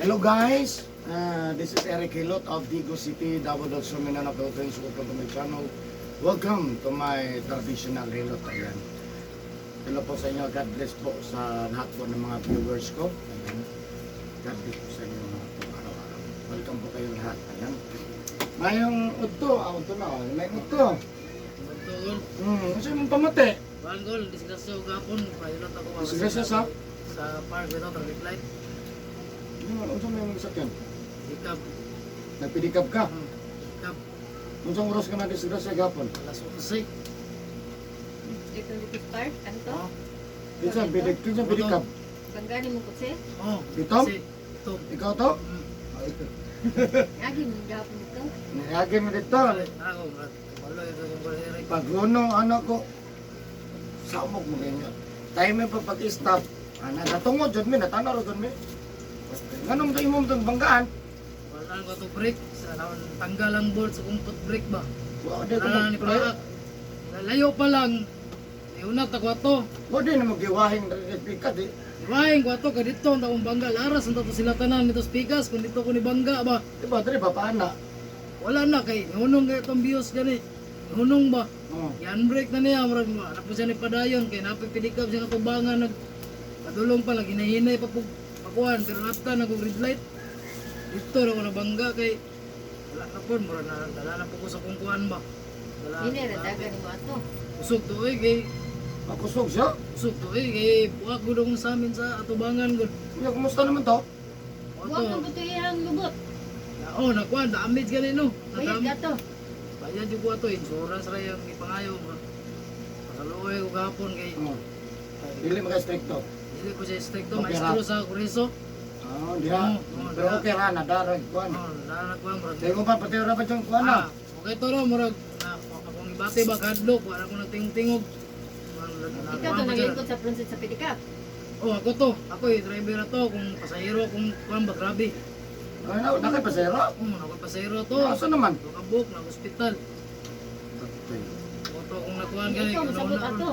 Hello guys, this is Eric Hilot of Digos City, Davao del Sur, Mindanao, Philippines. Welcome to my channel. Welcome to my traditional hilot. Ayan. Hello po sa inyo. God bless po sa lahat po ng mga viewers ko. Ayan. God bless po sa inyo mga po araw-araw. Welcome po kayo lahat. Ayan. Mayong udto, udto na. Oh. Mayong udto. Tugol. Kasi mong pamate. Kuan gol, disgrasya og gapon, pilot ako. Disgrasya sa? Sa park without traffic light. Ano, unsa may mong sakyan? Hikab. Nagpidikab ka. Hikab. Unsang oras ka na disgrasya gapon? Alas 11. Dito dito park, anto? Oh. Kinsa bidik, kinsa pidikab? Bangga ni mo kutse? Oh. Dito? Kasi, ito. Ikaw to? Agi mo gapon dito. Niagi mo dito. Ako, brad. Kabalo ito yung gol Eric. Pag-uno, ano ko, samok mo ganyan. Time mo pa pag-stop. Ana, natungod jud mi, natanaw ra jud mi. Nganong tayo mo itong banggaan? Wala ko to brake. Sa naon tanggal ang bolt sa kong foot brake ba. Wa di ko Wala ni mag paak. Layo pa lang. Iunat ako ato. Wa di na magiwahing pika di. Iwain ko ato kay dito ang taong bangga laras ang tato sila tanan nito spikas kung dito ko ni bangga ba. Di ba diri ba paana? Wala na kay hunong kay itong bios gani. Hunong ba? Oh. Yan break na niya, murag mo. Anak po siya ni Padayon, kay napipidikab siya nga tubangan, nag padulong pa, naghinay-hinay pa po pakuan, pero napta, nag red light. Dito na ko nabangga kay wala na po, murag na, dala na po ko sa kung kuan ba. Dala, Dili ra daga ni mo ato. Usog to oy, kay, Makusog siya. usog to oy, kay buwak gud akong sa amin sa atubangan gud. Unya, kumusta naman to? Ato, Buwag mo buto iyang lubot. oh, nakuan, damage gani no. Bayad Nadam- ka to. Bayad yung ko ato, insurance ra yung ipangayo. Pakaluoy ko gahapon kay, Oh. Dili maka stricto. dili ko siya stricto, Okay ra. maestro sa Kuriso. Oh, diha. Oo, Pero diha. okay ra na darag kuan. Oh, wala na ko murag. Kay mo pa pati ra pa jud kuan na. Ah, okay to ro murag na akong ibati ba kadlok, wala ko nagtingog-tingog. Ikaw to naglingkod sa princess sa pedicab. Oh, ako to. Ako eh, driver na to kung pasahero kung kuan ba grabe. Ano, na kay pasero? Oh, ako pasahero to. Asa naman? Nakabuk na ospital. Ako to kung nakuan gani. Ikaw masabot ato.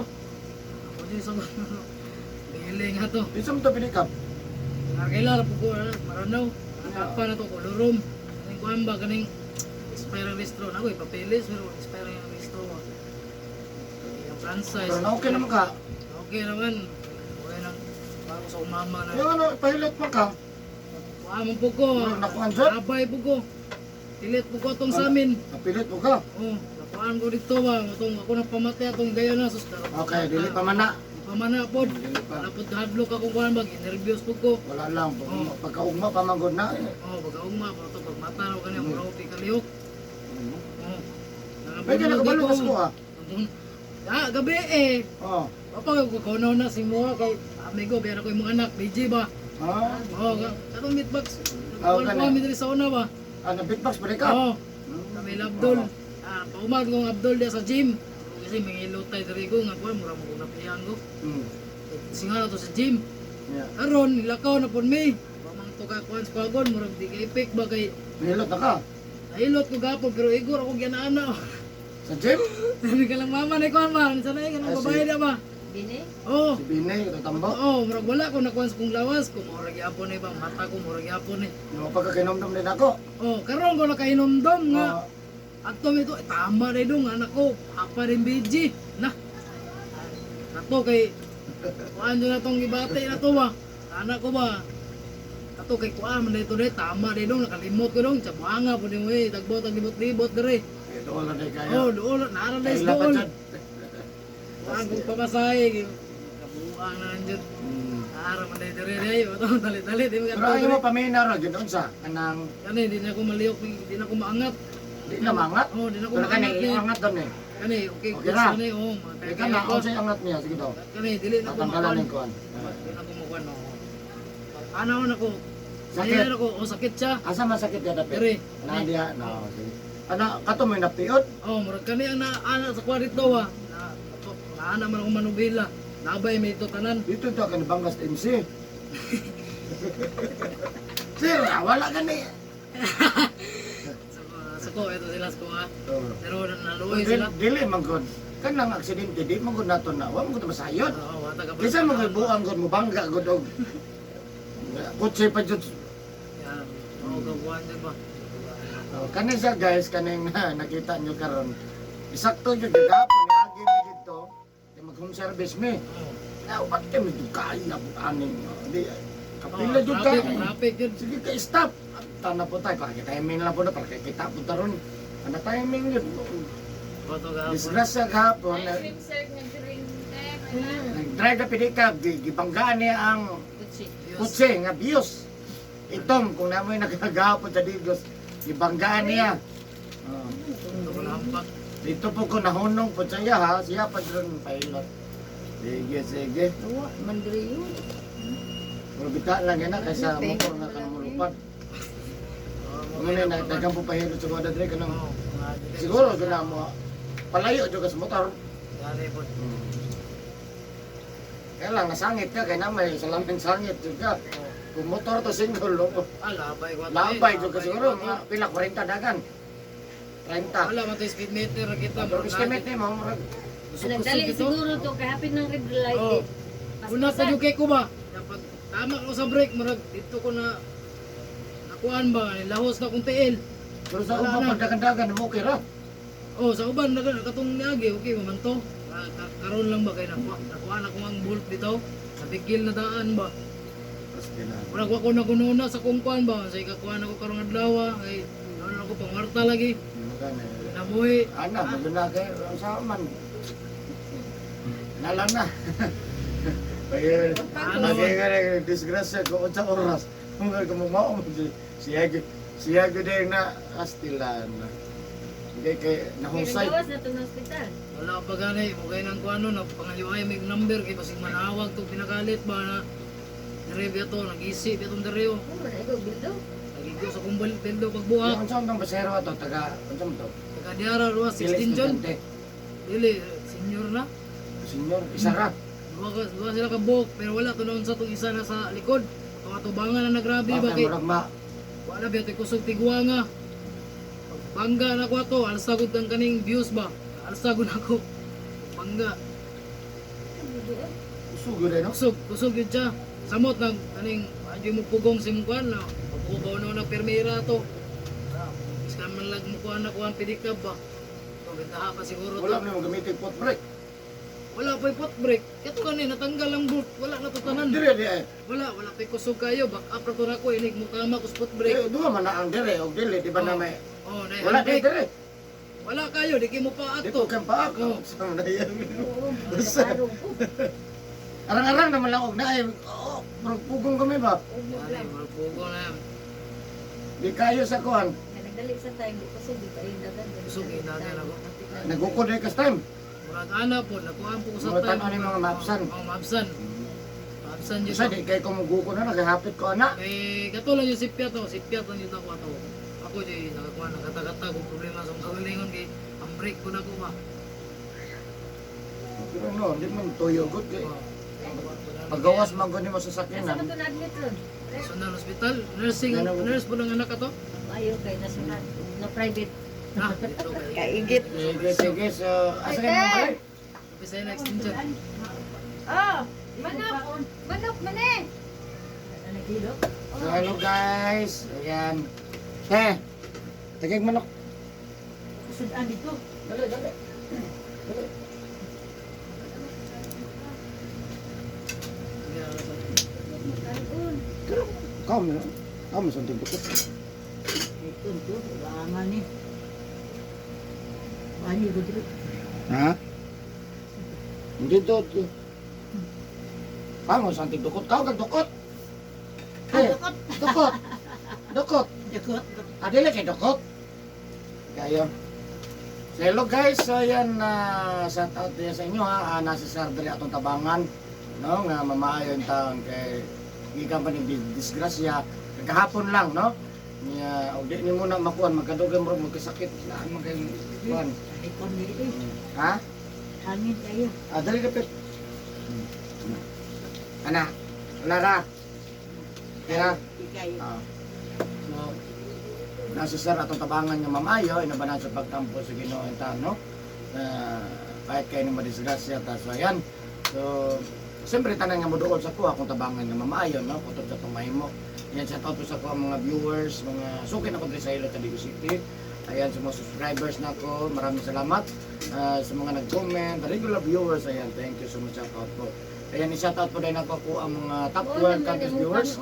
Ako din sa Bili nga to. Di sa mo to pinikap? Nakaila ra po ko ano, Maranaw. Nakapa na to kolorom. Kaning kuan ba kaning expire ang restro na ako ipapilis pero expire ang restro. Yung franchise. Pero na okay naman ka. Okay naman. Okay lang. Bago sa umama na. Yung ano, pilot man ka. Kuha mo po ko. Ano, nakuhaan dyan? Abay po ko. Pilit po ko itong sa amin. Napilit mo ka. Oh, nakuhaan ko dito ba. Itong ako na pamatay atong gayon na. Sus, Okay, dili pa man na. Di pa man na po. Dili pa. Wala po hadlok akong kuhaan ba. Nervyos po ko. Wala lang. Pagkaugma pa man gud na. Oh, pagkaugma. Pa ito, pagmata na ko kaniya. Mura ko kalihok. Oh. Pwede na kabalo kas ko ah. Ah, gabi eh. Oh. Papa, kukunaw na si Moa kay amigo, biyan ako yung mga anak, BJ ba? Ah, Oh, katong meatbox. Ah, Kuwan kani. ko kami diri sa una ba? Ano, big box pa ka? Oo. Kami Abdul. Ah, paumag kong Abdul diya sa gym. Kasi mangilot tayo diri ko nga kuwan mura mo kong napiyan ko. Singa na to sa gym. Yeah. Karon nilakaw na pud mi. Pamang to ka kuwan sa kuwagon murag di kay epek ba kay Nahilot na ka. nahilot ko gapon pero igor ako ganaana. Sa gym? Sabi ka lang mama na kuwan ba? Sana ay kanang Ah, babae na ba? Bini? Oh. Si Binay, tatambo. Oo, murag wala ko nakuan sa kong lawas ko murag gyapon eh ba mata ko murag gyapon eh. Yung pagkakinomdom din ako. Oh, karon ko nakahinomdom nga Oh, Ato ito, eh, tama na dong, anak ko, apa rin BG. Na, ato kay, kuan na tong ibate na to ba? Anak ko ba? Ato kay kuan man dito deh, tama na dong, nakalimot ko dong, tsabuanga po mo eh, tagbot ang libot-libot dere. ito wala na kayo. Oh, dool, naara na is Kaila pa dool. dyan. Kuan kong pamasahe, kabuang na nandiyan. Naara man dito dere, deh, ato dali-dali, di mo Pero ayaw mo pamina ro, dyan unsa. Kanang, Kani, di na ko maliyok, di na ko maangat. di na mangat. Oh, di na ko Pero maangat. kani, Eh. iangat doon eh. Kani, okay, Okay ra. kani, oh, Ikaw na, unsay angat niya, sige daw. Kani, dili na ko Tatanggalan makuan. ng kuan. Dili na ko makuan, oo. Ano na ko? Sakit. Sakit. Ako, oh, sakit siya. Asa masakit ya dapit? Diri. Na diya, na sige. Ana, kato mo napiot. Oh, murag kani ang naana sa kuwan dito ah. Na ato, naana man ako manubila. Nabay may ito tanan. Dito to kan Bangas MC. Sir, wala gani. Sa ko ito sila sa ko ah. Oh. Pero naluoy sila. Dili man gud. Kanang aksidente di man gud nato na. Wa man gud masayod. Oo, wata ka pa. Kaysa mo buang gud mo bangga gud og kotse pa jud. gabuhan din ba? Oh, kani siya guys, kaning nakita nyo karon. Isakto yung gagapon ni agi mi dito. Kay mag home service mi. Oh. Na ba't kami dugay abot aning? Di kapila jud ka. Traffic, traffic yun. Sige ka stop. Tana po tayo, para timing lang po na, para kita po taron. Ano timing yun? Bato gahapon. Disgrasya gahapon. Ice cream sir, nag-drink. Nag-drive na pinikab, gibanggaan niya ang Kutsi. Diyos. kutse nga biyos. Itom, kung namoy nagagahapon sa Digos, gibanggaan niya. Oh. Ito ko nahampak. Dito po ko nahunong po siya ha, siya pa dron pilot. Sige, sige. Wa man diri yun. Pero bita lang yan na, kaysa motor nga ka mulupad. Oh, Ngunit na, dagang po pahilot sa mga dadre, kanang Oo, mga dili. siguro doon na mo, palayo dyan ka sa motor. Dali po. Kaya lang, nasangit ka, kaya na may salamin sangit dyan ka. Kung motor to single, no? Ah, labay ko. Labay dyan ka siguro, mga pila, 40 dagan. 30. Wala man to speed meter kita. Pero estimate ni mo, murag Kusog-kusog Nagdali ito. siguro to kay hapit ng red light. Oo. Eh. Una pa yung kay ko ba? Dapat tama ko sa brake, murag dito ko na nakuan ba, nilahos na kong tiil. Pero sa Wala ubang na. pagdagan-dagan mo, okay ra. Oh, sa uban na katong niagi, okay man to. Ah, karon lang ba kay nakuha, nakuha na ko ang bolt dito. Nabigil na daan ba. Murag wa ko nagununa sa kong kuan ba, sa ikakuan ako karong adlaw kay ano ako pangwarta lagi. Nabuhi. Ana, maguna kay sa man. Nalang na. Kaya, Ano? kaya disgrasya ko unsa oras. Kung ka mo mao siya siya gyud na astilan. Kay kay nahusay. Nagawas na to ng ospital. Wala pa gani, mo kay nang kuan no, napangayo may number kay basig manawag to pinakalit ba na dire ba to, nag-isip itong dire. Oh, wala ikaw bildo. Nagigo sa kumbal bildo pagbuhat. Unsa ang basero ato taga unsa man to? Taga diara ruwa Dili 16 John. estudyante. Dili senior na. Senyor, isa ra. Duha sila ka buhok pero wala to noon sa tong isa na sa likod. Itong atubangan na nagrabe ba Bakit kay murag ma wala ba ito'y kusog tigwa nga. Pagbangga na ko ato, alsagod kang kaning views ba. Alsagod ako. Bangga. usug gyud no? Kusog, kusog yun siya. Samot nag kaning adyo mo pugong si mong kuan na. Pagpugaw na na permira to. Iskan man lag mo kuan na kuan pedicab ba. So, bentaha pa siguro to. Wala man mo gamitin foot brake. Wala pa pot brake. Kato gani natanggal ang bolt. Wala na to tanan. Dire di ay. Wala, wala pa kusog kayo. Back up ra to na ko inig mo tama ko spot brake. Eh, duha man na ang dire og dili di ba na may Oh, na wala di handbrake. dire. Wala kayo, di kay mo pa Dito ato. kang paak. Oo. Sa na yan. Oo, nakakarong ko. Arang-arang naman lang og naay. Oo, murag pugong kami ba? Ugmok Wala, lang. murag pugo na yan. Di kayo sa kuan. Kay nagdali sa time, di kusog di kayo dagan. Kusog, eh, dagan ako. Nagukod ay kas time. Murag ana po, nakuhaan po ko sa Mga time. tan-aw ni mga maapsan. Oh, maapsan. Maapsan yun. Sa di kay ko muguko na nagahapit ko ana. Eh, kato lang yung sipya to, sipya to yung ako ato. Ako di nakakuha nakatagata kung problema sa akong kagalingon kay ang brake ko na ko ba. Pero no, di man tuyo gud kay. Oh. Paggawas man gud nimo sa Asa man sakyanan. to na-admit ron? National Hospital, nursing, Ano mo? nurse po ng anak ato. Ayo kay national, no private. Ah, dito kay. Kaigit. Sige, sige. So, asa kayo mga balay? Umpisa na extension. Oh, manok. Manok man eh. Nagilo? So, hello guys. Ayan. Eh, tagay manok. Sudan dito. Dali, dali. Dali. Pero, kamo na. Kamo sa tingkot. Ito to, bangan ni. Ani ko dito. Ha? Hindi to. To. Kamo sa tingkot. Kamo kag dukot. Eh, Dukot. dukot. Dukot. Dukot. Adila kay dukot. Kayo. So, hello guys, so yan shout out din sa inyo ha. Nasa Sir diri atong tabangan no nga mamaayo yung taon kay gikan pa ni disgrasya kagahapon lang no. Nya og di nimo na makuan magkadugay mo magkasakit laan man kay kuan. Ikon diri eh. Ha? Hangin kayo. Ah, dali kapit. Ana, wala ra. Kaya, Ikayo. ah. So, nasa sir atong tabangan nga mamayo, inabanan sa pagtampo sa Ginoo ang taon, no? Kahit kayo nang madisgrasya ta. So, ayan. So, siyempre tanan nga mo doon sa kuha kung tabangan nga mamayo, no? Kutob sa itong mahimo. Ayan, shout out po sa ako ang mga viewers, mga suki na ko diri sa Hilot, Tabigo City. Ayan, sa mga subscribers na ko, maraming salamat. Sa mga nag-comment, regular viewers, ayan, thank you so much, shout out po. Ayan, i-shout out po din ako po ang mga top 12 countries viewers.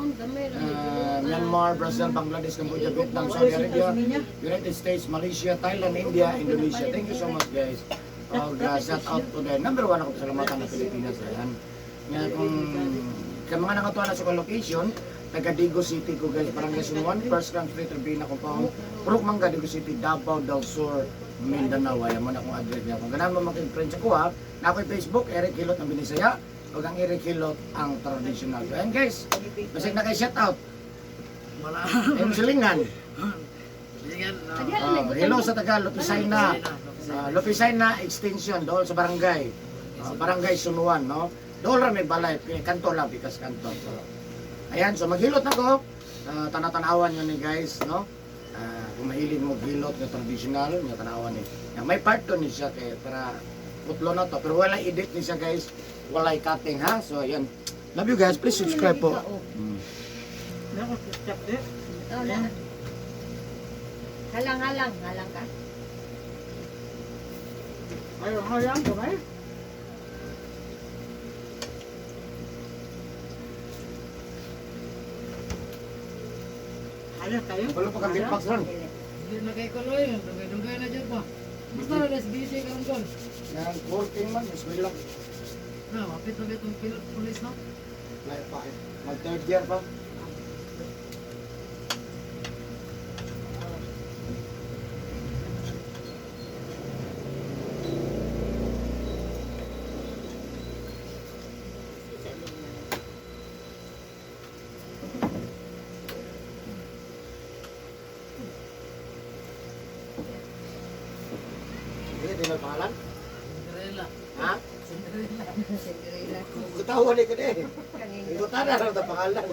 Myanmar, Brazil, Bangladesh, Cambodia, Vietnam, Saudi Arabia, United States, Malaysia, Thailand, India, Indonesia. Thank you so much, guys. Og shout out to the number one ako pasalamatan ng Pilipinas. Ayan. Nga kung sa mga nakatuwa na sa location, taga Digo City ko guys, Barangay San Juan, First Grand Street, Urbina Compound, Purok Mangga, Digo City, Davao del Sur, Mindanao. Ayan mo na akong address niya. Kung ganahan mo makig-friend sa kuha, na ako'y Facebook, Eric Hilot ang Binisaya, ug ang Eric Hilot ang traditional. So, ayan guys, basig na kay shout out. Wala. Ayun silingan. Sige, no. Oh, hello sa Tagalog, Lopisayna. Lopisayna Extension, doon sa barangay. Barangay Sunuan, no? Doon ra may balay, kanto lang, bikas kanto. So, ayan, so maghilot na ko. Tanatanawan yun ni guys, no? Kung mahilig mo hilot nga traditional, nga tanawan ni. Nga, may part to ni siya kay para putlo na to, pero wala edit ni siya guys, walay cutting ha. So ayan. Love you guys, please subscribe po. Meron ko stop eh. Oh, na. Halang, halang. Halang ka. Ayaw, halang ko ba? Halang kayo? Wala pa kang beatbox ron. Hindi na kay Koloy, dugay-dugay na dyan pa. Basta na SBC karon kon. Yan, working man, mas relax. Na, mapit na itong pilot police no? Layo pa eh. Mag third year pa. Hindi, di na pangalan? Cinderella. Ha? Cinderella. Cinderella. Kutawa ni ka di. Kanina. Ikaw na raw ta pangalan.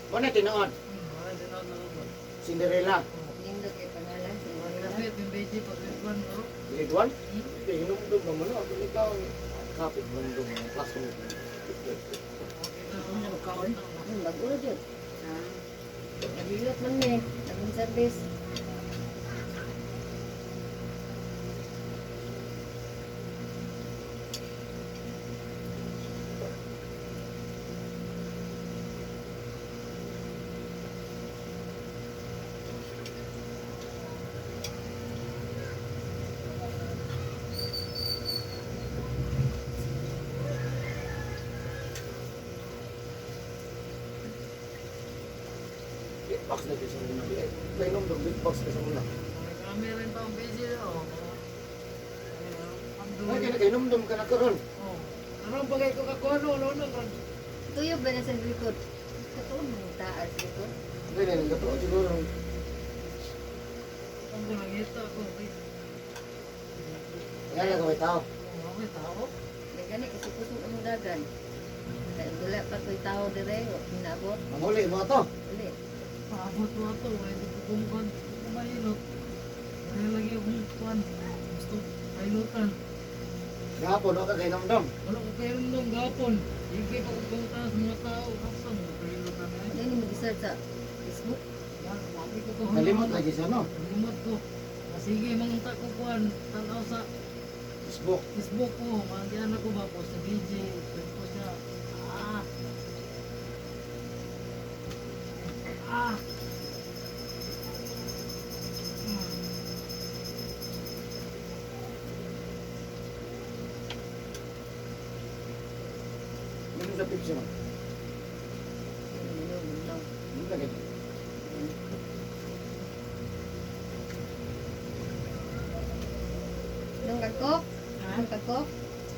Mo na tinuod, Wala din ako na Cinderella. Nindot kay pangalan. Cinderella. Kapit yung BG pag grade 1 bro. Grade 1? Hindi, hinumdum na mo na. Ako ikaw, kapit hinumdum mo. Classmate. Okay na. Kaon? Bago na dyan. Nagilot man ni. Naging service. Beatbox na kayo sa muna. Hinumdum, beatbox ka sa muna. Kami rin pa ang BG oh. Ay, kaya hinumdum ka na karon. Oh. Karon bagay ko kakuno no no karon. Tuyo ba na sa likod? Katuon mo taas likod. Hindi, hindi, nagkatuo siguro. Ang nangita ko. Kaya nga tao. Oh, okay tao. Nagani kasi kusog ang dagan. Kaya wala pa ko'y tao dire. O hinabot. Manghuli mo to. Uli. Paabot mo ato, ay di ko kumukan. Kumahilot. Kaya lagi akong kuan. Gusto pahilutan. Gahapon, no ka kay hinumdum. Wala ko kayo nung gapon. Hindi pa ko punta sa mga tao. Asa mo pahilutan eh. Ano ni mag-search sa Facebook? Wala ko ko. Nalimot lagi siya, no? Nalimot ko. Sige, mangunta ko kuan. Tanaw sa Facebook. Facebook ko. Manggihan ako ba? Post sa BJ. Post siya. Ah. Ah. Ano sa picture mo? Ano, ano. Ano lagi? Inom ka coke? Inom ka coke?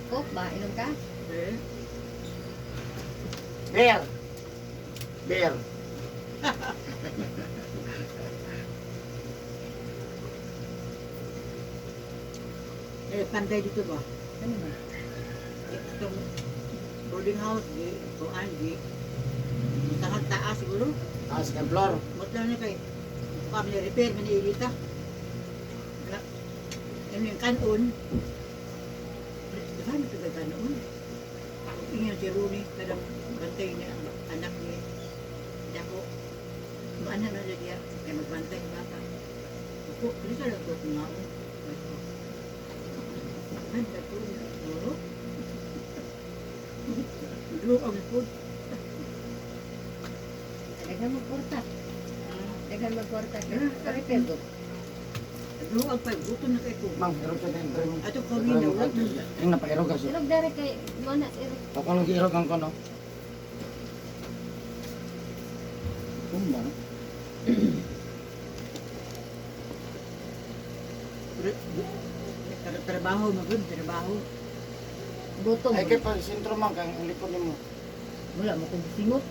Coke ba? Inom ka? Eh. Bear. Bear. Eh, panday dito ba? Ano ba? Itong boarding house, di, kuan, di. Mutahan taas siguro. Ah, second floor. Mutla na kay. Kami ni repair, man ilita. Wala. Ano yung kanon? Dami ito kay kanon. Ingat si Rooney, kadang bantay niya ang anak ni Dako. Maanhan na siya kay magbantay ang bata. Ako, dito lang ko kumaon. Ay, dato siguro. Duro ang food. Daghan magporta. Daghan magporta. Kami pero. Duro ang pag gutom na kay ko. Mang, irog ka din. Ato kami na wala. Yung napairog ka siya. Ilog dere kay mo na sa irog. Ako nang irog ang kono. Kumba, no? Trabaho magud, trabaho. Gutom. Ay, kay pa, sentro man, kang ang likod nimo. Wala mo kong singot.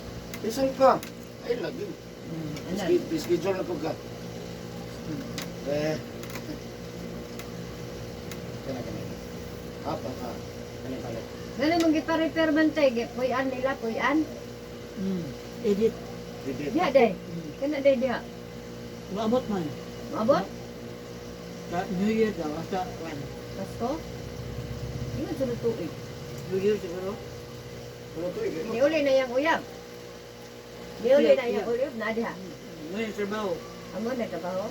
Bisan ka. Ay, lagi. Ana. Schedule na po ka. Eh. Kana, kana. Apa ka. Kana, palit. Dali mong gipa-repair man tay, puy-an nila, puy-an. Edit. Didit. Diha day. Kana day diha. Maabot man. Maabot? Sa New Year daw, sa kwan. Pasko? Ingon sa tuig. New Year siguro. Ano to, eh? Niuli na yang uyab. Niuli na yang uyab na diha. New Year trabaho. Amo na trabaho.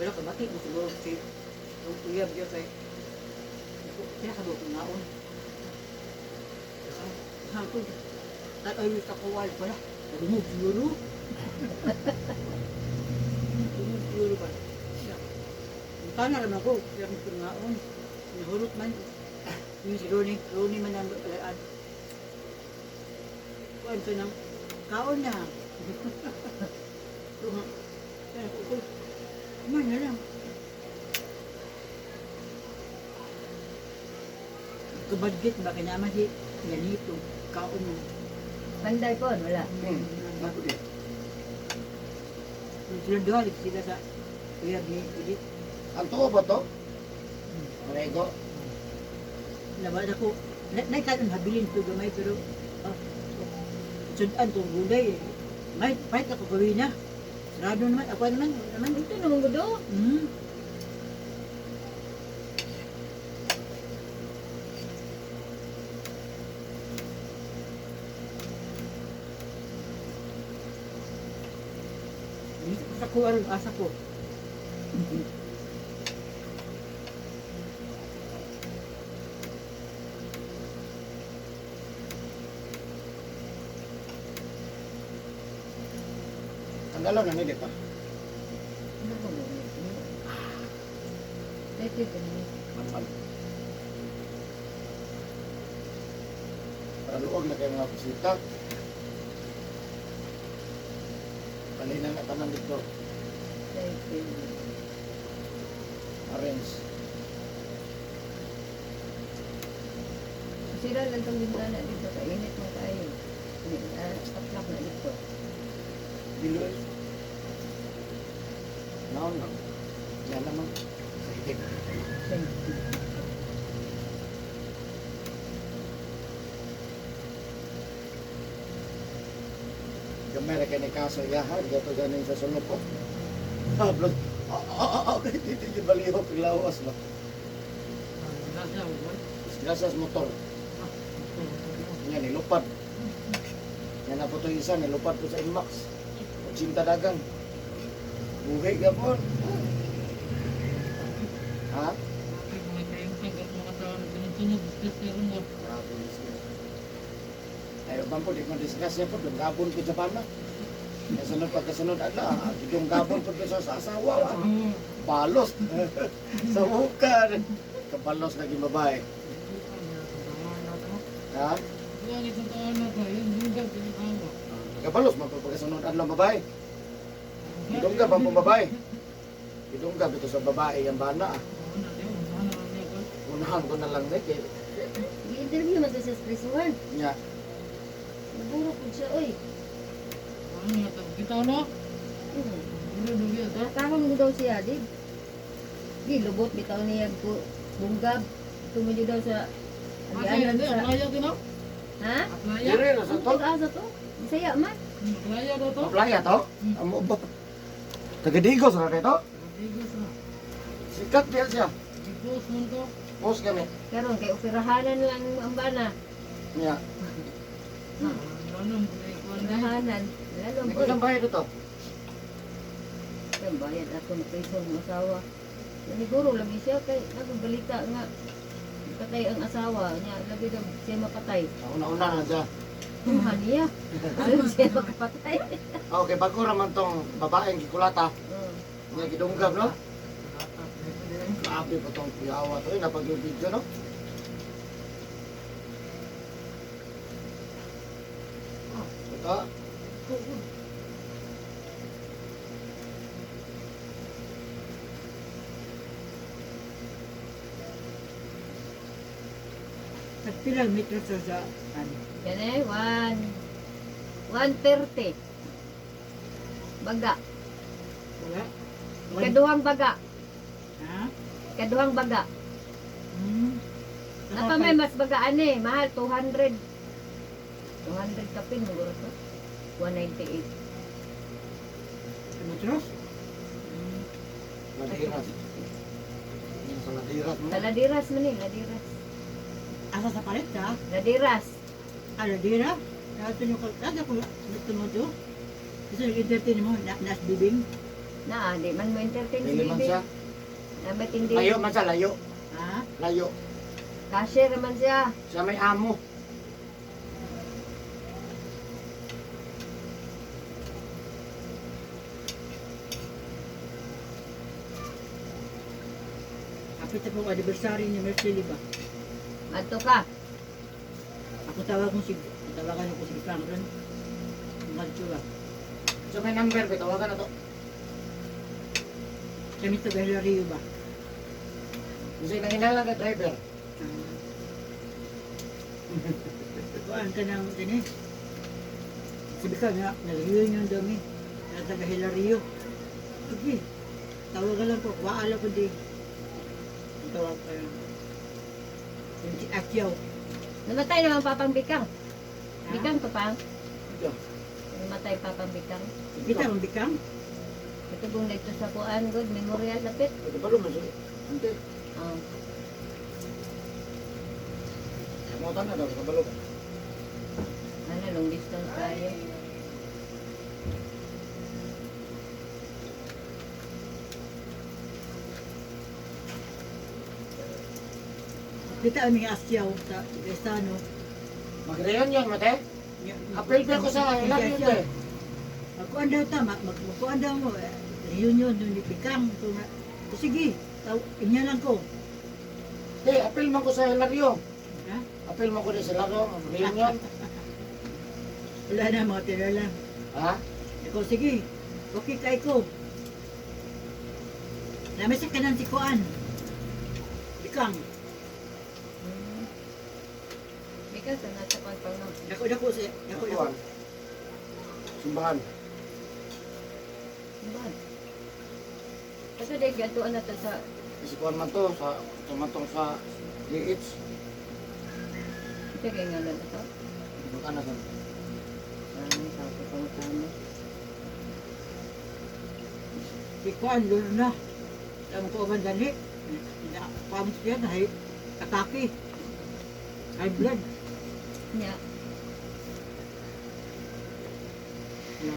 Wala ka bati mo siguro si ang uyab gyud kay. Ako, kaya ka buong naon. Hapon. At ay sa kuwal pala. Lumog siguro. Lumog siguro ba? Tana naman ako, kaya ko naon. Nahurot man. Yung si Ronnie, Ronnie man ang balaan. Kuan ko ng kaon na. Tunga. Kaya ko, ko, man na lang. Kabadget ba kinama si ganito kaon mo. Panday po, wala. Ako din. Yung silang duha, sila sa uyab ni Edith. Ang tuo ba to? Marego. Nabada ko, naikanon habilin ko gamay pero ah, sudan tong gulay eh. May pahit ako gawin na. Sarado naman, ako naman, ako naman. Ito naman gudo. Sa ko aron asa ko. Ang dalaw na nili pa. Ano ko mo? Ito ito. Manual. Para luog na kayo mga bisita. Palina na tanan dito. Arrange. Sira lang itong bintana dito. Kainit mo kayo. Taplak na dito. Dilo eh. Naon lang. Yan naman. Sa itim. Thank you. Gamay ra kay ni kaso yahan. Gato ganin sa sulok ko. Hablos. Ah, ah, ah, ah. Dito yung balihok. Lawas ba? Grasya, wala. Disgrasya sa motor. Yan, nilupad. Yan na po ito isa, nilupad po sa Inmax. 80 dagan. Buhi ka po. Ha? Ay, mga kayong mga tao na sunod-sunod, discuss kayo mo. Grabe, disgrasya. Ayaw man po, di ko disgrasya po, doon gabon ko Japan na. Kasunod pagkasunod, ala, yung gabon po doon sa asawa. Ah. Balos. Sa ukan. Kabalos lagi babae. Ha? Yung isang taon na to, yung dungga, pinakawa. Kabalos, mapagkasunod adlaw babae. Idungga ba po babae? Idungga bito sa babae ang bana. Ah. Unahan ko na lang ni kay I-interview man to sa prisuhan. nya. Naburo po siya, oy. Ano nga to? Kita no? Ano dugi ito? Nakahon mo daw siya, di. Di, lubot, bitaw niya ko bunggab. Tumudyo daw sa... Asa Agianan yun? sa... Aplaya to no? Ha? Aplaya? Dire ra sa Ang to. pag-asa to? Bisaya man. Aplaya daw to? Playa to? Amo ba? Taga Digos ra kay to? Digos na. Sikat diya siya. Digos man to. Post kami. Karon kay operahanan lang ang bana. Nya. Ano mo Unahanan. Lalo May ko. ilang bayad ito? Ang bayad ato ng piso ng asawa. Siguro lagi siya kay ako balita nga patay ang asawa niya lagi daw siya mapatay. Una-una na siya. Tuhan niya. Ayaw siya makapatay. Okay, bago raman tong babaeng gikulata. Oh. Nga gidunggab, no? Grabe po tong kuyawa to. Eh, napag yung video, no? Ito. Tagpilang metro sa sa ano. Yan eh, 1:30. Baga. Wala. Ikaduhang baga. Ha? Ikaduhang baga. Hmm. Napa may mas bagaan eh. Mahal, 200. 200 kapin, siguro to. 198. Metros? Ladiras. Yung sa ladiras mo. Sa Ladiras man eh, Ladiras. Asa sa palit ha? Ladiras. Ano, dira? Nato nyo ka, nato ko, nato mo to. Kasi nag-entertain mo, na, nas bibing. Na, di man mo entertain si Dili man Bibi. siya. Na may tindi. Layo man siya, layo. Ha? Layo. Cashier man siya. Siya may amo. Kapit ako anniversary ni Mercy ba? Adto ka. Ako tawag ko si, tawagan ko si Frank ron. Mga Siya may number, ba? Tawagan na to. Kami sa Rio ba? Kasi nanginala ka driver. Kuan ka ng kini. Sabi ka nga, nag-reunion daw mi. Na taga Hilario. Sige. Tawagan lang ko, waala ko di. Ang tawag pa yun. Yung si Akyaw. Namatay naman Papang Bikang. Ha? Bikang to pang. Ito. Namatay Papang Bikang. Kita ang bikang? Ito kung dito sa Kuan, good memorial lapit. Ito ba lumas? Ante. Oh. Kamutan na daw, kabalo ka. Ano, long distance tayo. Kita ang mga Akyaw sa Gaisano. Mag-reunion mo, te? Appeal pa ko sa Hilario, te. Magkuan daw ta, magkuan daw mo. Eh, reunion nun ni Bikang. So, nga, o sige, inya lang ko. Te, appeal man ko sa Hilario. Ha? Appeal man ko din sa Hilario. Reunion. Wala na mga tira lang. Ha? Ako, sige. Okay, kay ko. Nami sa kanan si Kuan. Bikang. Bikang sa nasa Kuan pang no. Dako, dako, si, dako, dako. Kuan. Simbahan. Ba? Kasi dahil gatuan na to sa Kasi kuan man to, sa, ito man tong sa GH. ito kay nga lang ito. Baka na sa. Ah, sa ako pangutana. Si Kuan, lolo na. Tama ko man dali. Na, kuan siya na, hay, atake. High blood. Nya.